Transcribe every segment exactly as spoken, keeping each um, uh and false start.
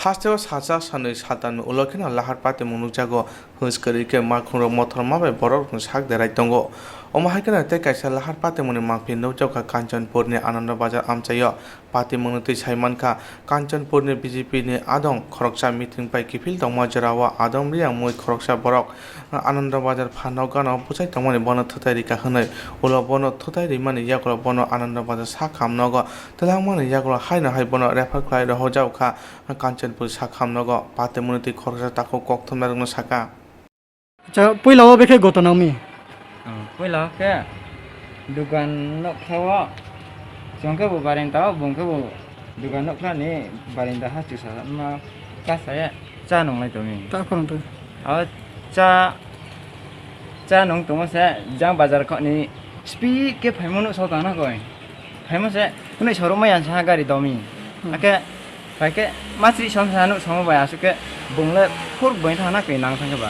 Hasteo salsa sanwi saltamni ulo kheno lahar patimung nukjago, hwnwi kwrwi khe makhungrok mothorma bai borokrokni sak derai tongo. Omo hai kheno tei kaisa lahar patimungni mangphi nukjagkha Kanchanpurni Ananda Bazar amchaio. Patimungni twi sai mankha, Kanchanpurni B J P ni adong khoroksa meeting bai kiphil tongma jorao adong riyang mui khoroksa borok Ananda Bazar pha nokgano bwchai tongmani bono thwtai rikha hwnwi. Ulo bono thwtai rimani yagulo bono Ananda Bazar sak ham nogo twlangmani yagulo haino hai bono refer khlai rohorjak kha Kanchanpur sak ham nogo. Patimungni twi khoroksa takhuk kokthumnairokno sakha. Acha, puila o bekhe goto nangmi? Hmm, puila o khe dugan nokphao, chwng khe bo barinta o, bung khe bo dugan nokphani barinta ha chusa ma kasa ya cha nunglai tongmi. Ta khorang twi. O cha, cha nung tongma se jang bazar khoni speed khe phaima nuksa tangna koi. Phaima se hwnwi sorok maya sa gari domi. Hmm. Ake phaikhe masri som sa nuk somo bai aswk khe bung le phur boi thangna kwi nang thang khe ba.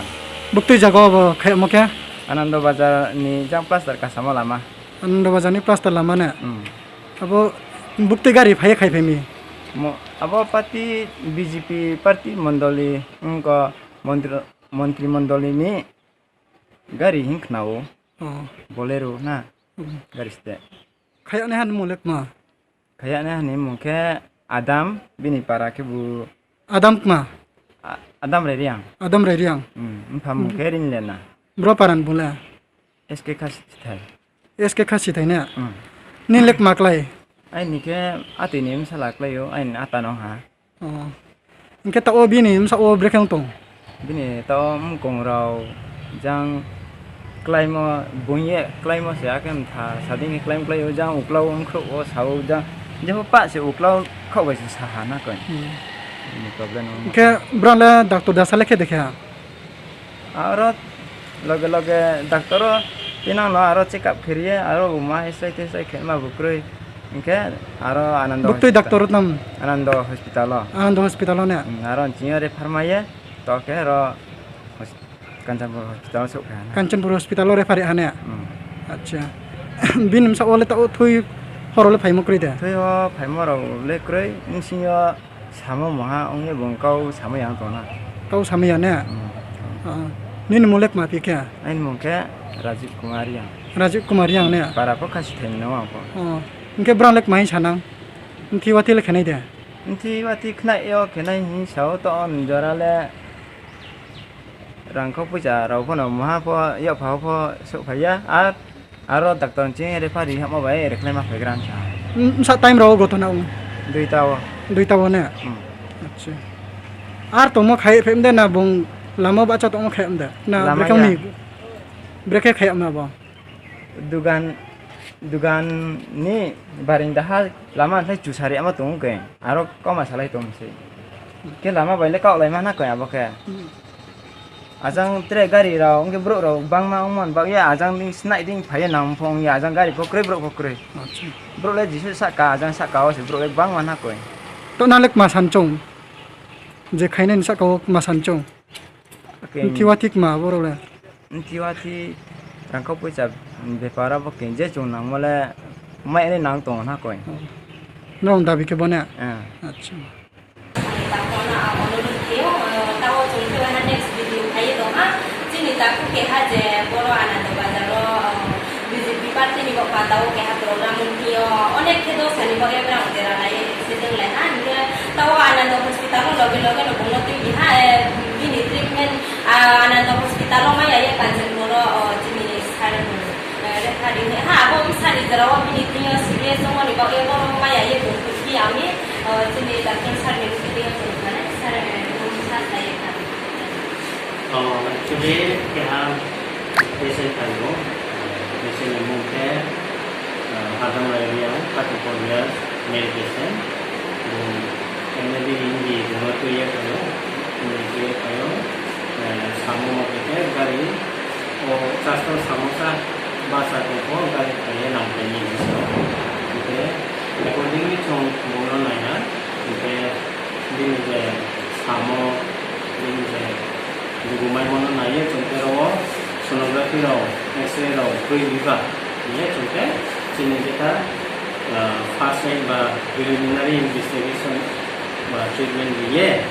Buktui jaga o bo khe omo khe? Anando Bazar ni jang plaster kasama lama. Anando Bazar ni plaster lama ne? Hmm. Abo buktui gari phai khai phaimi? Mo-, abo party B J P party mondoli wngkha montri, montri mondoli ni gari hin khna o. Oh. Bolero na. Hmm. Gari ste. Khayaknai hani mung le kma? Khayaknai hani mung khe Adam, bini para khe bu Adam kma? A-, Adam Reriang. Adam Reriang. Hmm, mpha mung khe Rinlena. Bro paran bung le? S K Khasithai. S K Khasithai ne? Hmm. Nini le kma klai? Aini khe atini msala klai o, aini ata no ha. Oh. Hingke ta o bini msa o brekhe wng tong? Bini ta o mkong rao jang klaimo buye klaimo se ake mtha sading klaim klaio jang uklau wngkhro o sao jang jepho pa se uklau khok bai se saha na koi. Hmm. Bini problem wng. Hingke brang le doctor da sale khe dekhe ha? Aro loge loge doctor o tinang no aro check up khiriye aro bo ma hisai tisai khe ma bo kwrwi. Hingke aro Anando Buktui hospital. Doctor o tam? Anando hospital o. Anando hospital o ne? Hmm, aro chini refer maye to khe aro hos-, Kanchanpur hospital o sok kha na. Kanchanpur hospital o refer ya ne? Hmm. Acha. Bini msa o le ta o thui horo le phaimo kwrwi de? Thui o phaimo rok le kwrwi, wngsingo Samo moha wngya bo kau samaya wng tongna. Kau samaya ne? Hmm. Ah, nini mung le kma pi khe? Aini mung khe Rajib Kumar Yang. Rajib Kumar Yang ne? Para po Khasi thaini no ang po. Oh, hingke brang le kma hi sanang? Mthi wati le khenai de? Mthi wati khnai yo khenai hi sao to on jora le. Rang kho puisa rok phano moha pho yapha pho sok phaiya, ar aro doctor ni chini refer ri hamo bai reklai ma phaigra wngkha. Msa time rok goto na wng? Duita o. Duita o ne? Hmm. Acha. Ar tongmo khai phem de na bung lama bacha tongmo khai de? Na Lama brekhe ya. Ni brekhe khai ma bo? Dugan, dugan ni baring daha lama khe chusari ama tongo khe, aro koma salai tong se. Khe lama bai le kok lai mana khe abo khe. Hmm. Ajang tre gari rok, hwnkhe borok rok bangma wngmani bagwi ajang ni snai ding phaiya nang phung ya, ajang gari pho kwrwi borok pho kwrwi. Acha. Borok le jisu saka, ajang saka o se borok le bangma na koi. To nang le kma san chong? Je khainani saka o kma san chong? Keng- Mthiwa thik ma borok le? Mthiwa thi rangkho puisa bepar abo keng je chong nangma le mai ani nang tongo na koi. Norok dabi khe bo ne? Eh. Acha. Takhukno ang onurudh khaio, tao chwng khe waha next video phaiwi tongha. Chini takhuk keha je boro Anando Bazar o, B J P party ni bo panda o keha program wngphio, onek khe dosani bo ebrang jera lai se dwng lai ha. Hingkhe tao Anando hospital o loge loge no bungno twibi ha, eh, bini treatment, ah, Anando hospital o maya ye Kanchanpur o, oh, chini sir, eh, referee ha, abo wngsa ni jora o bini thing yo serious wngmani bagwi bono maya ye bung twibi ami. Oh, chini doctor sir ni bwkhwtwi o chwng thani sir, eh, bung sa sai kha. Oh, actually, keha patient phaio. Patient ni mung khe, ah, Hadam Rairia, thirty-four years, male patient. Bung M A D Hindi bung tuiya phaio. Bung tuiya phaio. Eh, samo mo khe gari, o chastor samosa basa khe gari phaiya nang phaiya ni bisingo. Hingkhe accordingly chwng bungno naiha. Hingkhe bini je samo, bini je lugumaimono naiwi chwng khe oro sonography rok, X-ray rok kwrwi biba hinkhe chwng khe chini jeta, ah, first aid ba preliminary investigation ba treatment riye.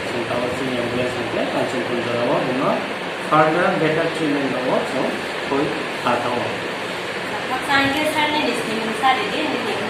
Further better treatment rok o chwng koi kha tongo. Baksa hwnkhe sir nini simung sa ridi, nini